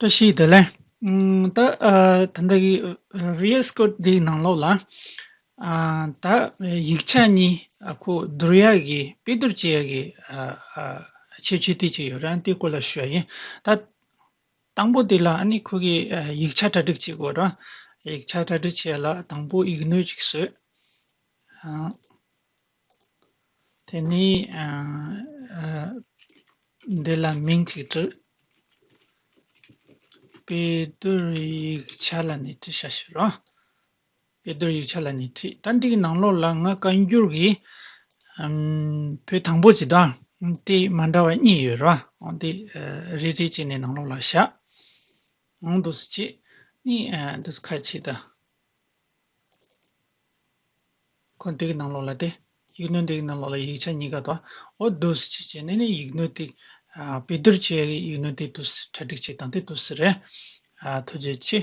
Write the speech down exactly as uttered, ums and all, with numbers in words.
བཀྲ་ཤིས་བདེ་ལེགས། ཨམ། ད་ཨ་ད་ལྟ་གི་ཨ་V S Code འདིའི་ནང་ལོགས་ལ། ཨ་ད་ཡིག་ཆ་གཉིས་ཨ་ཁོ་བསྡུར་ཡག་གི་དཔེ་བསྡུར་བྱེད་ཡག་གི་ཨ་ཨ་ཁྱད་ཆོས་དེ་ཅིག་ཡོད་རེད། དེ་སྐོར་ལ་ཞུ་ཡག་ཡིན། ད་དང་པོ་དེ་ལ་ཨ་ནི་ཁོ་གི་ཨ་ཡིག་ཆ་གྲ་སྒྲིག་བྱེད་དགོས་རེད། ཡིག་ཆ་གྲ་སྒྲིག་བྱེད་ཡག་ལ་དང་པོ་ཡིག་སྣོད་ཅིག་བཟོས། ཨ། དེ་ནས་ཨ་ཨ་འདི་ལ་མིང་ཅིག་བྲིས། དཔེ་བསྡུར་ཡིག་ཆ་ལབ་ནས་བྲིས་བཞག་ཞིག་རོ། དཔེ་བསྡུར་ཡིག་ཆ་ལབ་ནས་བྲིས། ད་འདི་གི་ནང་ལོགས་ལ་ང་བཀའ་འགྱུར་གྱི་ཨམ་བོད་དང་པོ་ཅིག་དང་དེ་མ་འདྲ་བ་གཉིས་ཡོད་རོ། འོ་འདི་ཨ་རེ་རེ་བྱས་ནས་ནང་ལོགས་ལ་བཞག། འོ་འདུག་སེ་བྱས་ནས་ཨ་འདུག་སེ་ཁ་ཕྱེ་ད། ཁོ་འདི་གི་ནང་ལོགས་ལ་དེ། ཡིག་སྣོད་འདི་གི་ནང་ལོགས་ལ་ཡིག་ཆ་གཉིས་ཀ་དང་། འོ་འདུག་སེ་བྱས་བྱས་ནས་ནི་ཡིག་སྣོད་དེ། ཨ་དཔེ་བསྡུར་བྱེད་ཡག་གི་ཡིག་སྣོད་དེ་འདུག་སེ་གྲ་སྒྲིག་བྱེད་སྟངས་དེ་འདུག་སེ་རེད། ཨ་ཐུགས་རྗེ་ཆེ།